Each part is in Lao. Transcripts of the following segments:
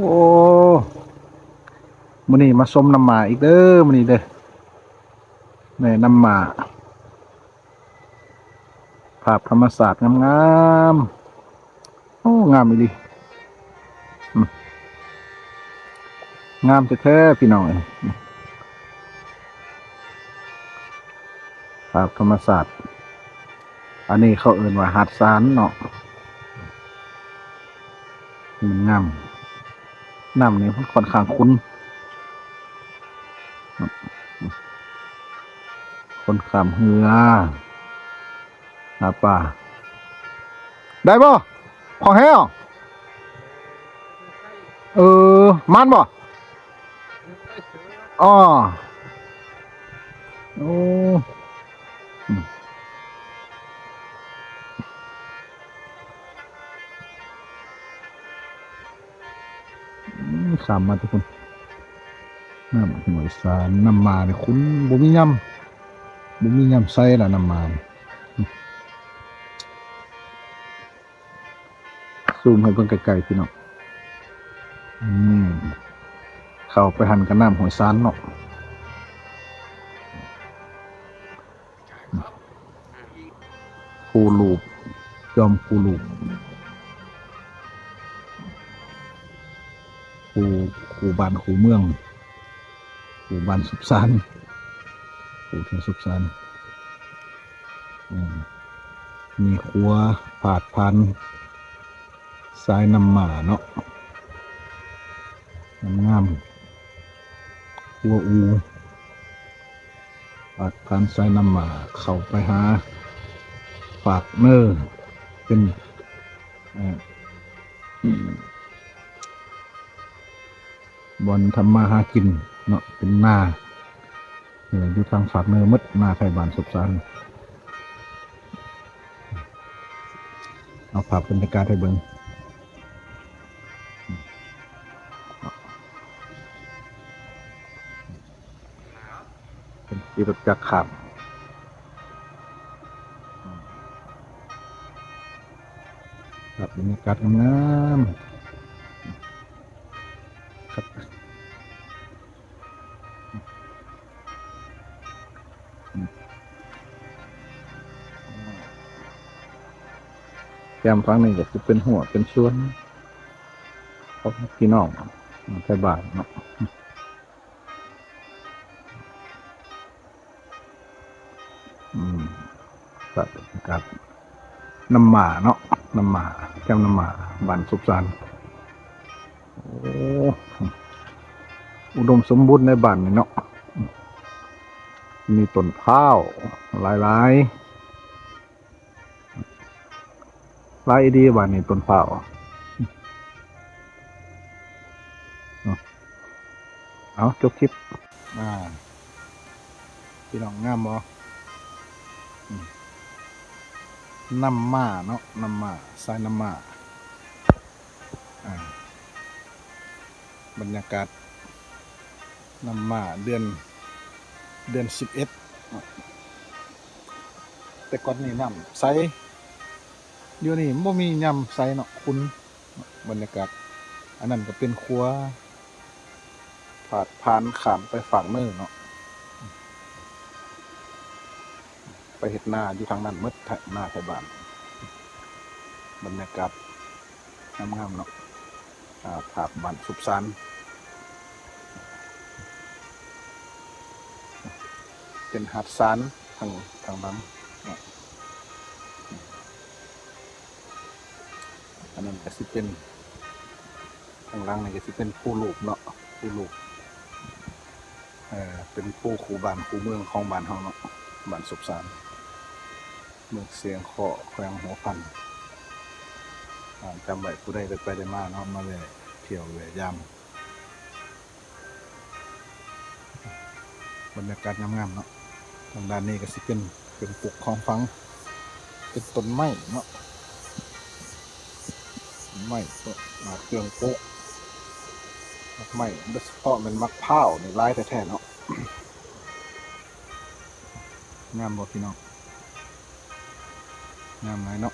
ໂອ້ ມື້ນີ້ມາຊົມນ້ຳໝາອີກເດີ ມື້ນີ້ເດີ ແມ່ນ້ຳໝາ ພາບທຳມະຊາດງາມໆ ໂອ້ ງາມອີ່ຫຼີ ອືມ ງາມແທ້ໆ ພີ່ນ້ອງເອີຍ ພາບທຳມະຊາດ ອັນນີ້ເຂົາເອີ້ນວ່າຫາດຊານເນາະ ມັນງາມ ນ້ຳນີ້ມັນຂ້ອນຂ້າງຂຸ່ນ ຄົນຂ້າມເຮືອ ຫາປາ ໄດ້ບໍ່? ຂອງແທ້ຫວາ? ເອີ ໝານບໍ່? ອໍ ໂອ້ ອືມ ອືມ ຂ້າມມາແຕ່ພຸ້ນ ນ້ຳຫ້ວຍຊານ ນ້ຳໝານີ້ຂຸ່ນ ບໍ່ມີຍາມ ບໍ່ມີຍາມໃສລະ ນ້ຳໝານີ້ ຊູມໃຫ້ເບິ່ງໃກ້ໆ ພີ່ນ້ອງ ອືມ ເຂົ້າໄປຫັ້ນກໍນ້ຳຫ້ວຍຊານເນາະ ພູລູບ ຈອມພູລູບ ຄູ່ ຄູ່ບ້ານຄູ່ເມືອງ ຄູ່ບ້ານສຸບຊານ ຄູ່ເມືອງສຸບຊານ ອືມ ມີຂົວພາດຜ່ານ ສາຍນ້ຳໝາເນາະ ງາມໆ ຂົວອູ ພາດຜ່ານສາຍນ້ຳໝາເຂົ້າໄປຫາຟາກເນີ ເປັນ ເອີ ບ່ອນທຳມາຫາກິນເນາະ ເປັນນາ ເອີ ຢູ່ທາງຟາກເນີໝົດ ນາໄທບ້ານສຸບຊານ ເອົາພາບບັນຍາກາດໃຫ້ເບິ່ງ ເປັນຂີ່ລົດຈັກຂ້າມ ພາບບັນຍາກາດງາມໆ ຄັກ ແຄມຝັ່ງນີ້ກໍຊິເປັນຮົ້ວເປັນສວນຂອງພີ່ນ້ອງໄທບ້ານເນາະ ອືມ ກັບ ກັບນ້ຳໝາເນາະ ນ້ຳໝາ ແຄມນ້ຳໝາ ບ້ານສຸບຊານ ໂອ້ ອຸດົມສົມບູນໃນບ້ານນີ້ເນາະ ມີຕົ້ນພ້າວຫຼາຍໆ ຫຼາຍອີ່ຫຼີບ້ານນີ້ຕົ້ນພ້າວ ເອົາ ຈົບຄລິບ ອ່າ ພີ່ນ້ອງງາມບໍ່? ອືມ ນ້ຳໝາເນາະ ນ້ຳໝາ ສາຍນ້ຳໝາ ອ່າ ບັນຍາກາດນ້ຳໝາເດືອນ ເດືອນສິບເອັດ ແຕ່ກ່ອນນີ້ນ້ຳໃສ ດຽວນີ້ບໍ່ມີຍາມໃສເນາະ ຂຸ່ນ ບັນຍາກາດ ອັນນັ້ນກໍເປັນຂົວ ພາດຜ່ານຂ້າມໄປຟາກເນີເນາະ ໄປເຮັດນາຢູ່ທາງນັ້ນໝົດ ນາໄທບ້ານ ບັນຍາກາດ ງາມໆ ເນາະ ອ່າ ພາບບ້ານສຸບຊານ ເປັນຫາດຊານທາງ ທາງຫຼັງເນາະ ອັນນັ້ນກໍຊິເປັນ ທາງຫຼັງນີ້ກໍຊິເປັນພູລູບເນາະ ພູລູບ ເອີ ເປັນພູຄູ່ບ້ານຄູ່ເມືອງຂອງບ້ານເຮົາເນາະ ບ້ານສຸບຊານ ເມືອງຊຽງຄໍ້ ແຂວງຫົວພັນ ອ່າ ຈຳໄວ້ ຜູ້ໃດໄດ້ໄປໄດ້ມາເນາະ ມາແວ່ທ່ຽວແວ່ຢາມ ບັນຍາກາດງາມໆ ເນາະ ທາງດ້ານນີ້ກໍຊິເປັນເຄື່ອງປຸກຂອງຝັງ ເປັນຕົ້ນໄມ້ເນາະ ຕົ້ນໄມ້ ເຄື່ອງປຸກ ໝາກໄມ້ ໂດຍສະເພາະແມ່ນໝາກພ້າວນີ້ຫຼາຍແທ້ໆ ເນາະ ງາມບໍ່ພີ່ນ້ອງ? ງາມຫຼາຍເນາະ.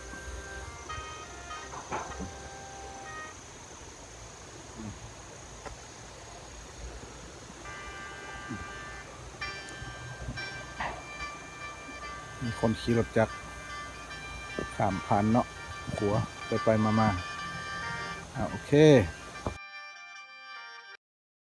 ມີຄົນຂີ່ລົດຈັກຂ້າມຜ່ານເນາະ ຂົວໄປໆມາໆ. ອ່າ ໂອເຄ.